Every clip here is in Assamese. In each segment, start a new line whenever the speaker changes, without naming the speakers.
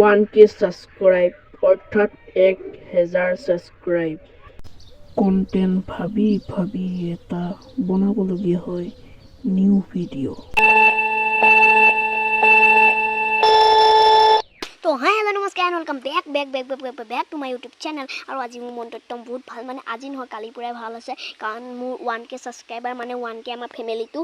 1K subscribe, অৰ্থাৎ 1000 ছাবস্ক্ৰাইব। কণ্টেণ্ট ভাবি ভাবি এটা বনাবলগীয়া হয় নিউ ভিডিঅ'।
তো হাই, হেল্ল', নমস্কাৰ and welcome back back back back back back to my YouTube channel। আৰু আজি মোৰ মনটো একদম বহুত ভাল, মানে আজি নহয়, কালিৰ পৰাই ভাল আছে। কাৰণ মোৰ 1K subscriber, মানে 1K আমাৰ ফেমিলিটো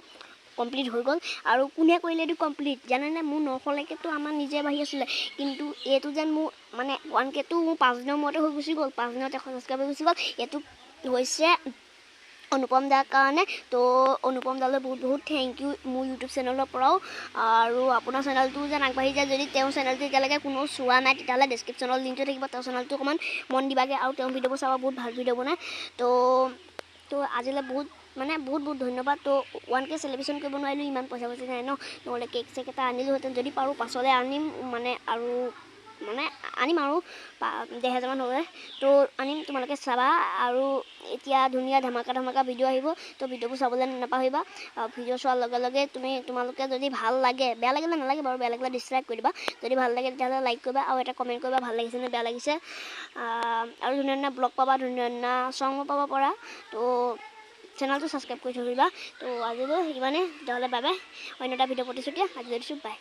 কমপ্লিট হৈ গ'ল। আৰু কোনে কৰিলে এইটো কমপ্লিট জানেনে? মোৰ 900লৈকেতো আমাৰ নিজে বাঢ়ি আছিলে, কিন্তু এইটো যেন মোৰ মানে 1Kটো মোৰ 5 দিনৰ মূৰতে হৈ গুচি গ'ল। 5 দিনত 100 ছাবস্ক্ৰাইবাৰ গুচি গ'ল। এইটো হৈছে অনুপম দাৰ কাৰণে। তো অনুপম দালৈ বহুত বহুত thank U মোৰ ইউটিউব চেনেলৰ পৰাও। আৰু আপোনাৰ চেনেলটো যেন আগবাঢ়ি যায়। যদি তেওঁৰ চেনেলটো এতিয়ালৈকে কোনো চোৱা নাই, তেতিয়াহ'লে ডেছক্ৰিপশ্যনৰ লিংকটো থাকিব, তেওঁৰ চেনেলটো অকণমান মন দিবাগৈ আৰু তেওঁৰ ভিডিঅ'বোৰ চাবা, বহুত ভাল ভিডিঅ' বনায়। তো আজিলৈ বহুত, মানে বহুত বহুত ধন্যবাদ। তো 1K celebration কৰিব নোৱাৰিলোঁ, ইমান পইচা পাতি নাই ন, নহ'লে কেক চেক এটা আনিলোহেঁতেন। যদি পাৰোঁ পাছলৈ আনিম, মানে আৰু মানে আনিম আৰু 1500মান হ'লে তো আনিম, তোমালোকে চাবা। আৰু এতিয়া ধুনীয়া ধামাকা ধামাকা ভিডিঅ' আহিব, তো ভিডিঅ'বোৰ চাবলৈ নাপাহৰিবা। আৰু ভিডিঅ' চোৱাৰ লগে লগে তোমালোকে যদি ভাল লাগে, বেয়া লাগিলে নালাগে বাৰু, বেয়া লাগিলে ডিছলাইক কৰি দিবা। যদি ভাল লাগে তেতিয়াহ'লে লাইক কৰিবা আৰু এটা কমেণ্ট কৰিবা, ভাল লাগিছে নে বেয়া লাগিছে। আৰু ধুনীয়া ধুনীয়া ব্লগ পাবা, ধুনীয়া ধুনীয়া চঙো পাব পৰা। তো চেনেলটো ছাবস্ক্ৰাইব কৰি থৈ দিবা। তো আজিলৈ ইমানেই, তেতিয়াহ'লে বাই বাই। অন্য এটা ভিডিঅ' প্ৰতিশ্ৰুতি আজিলৈ দিছোঁ, বাই।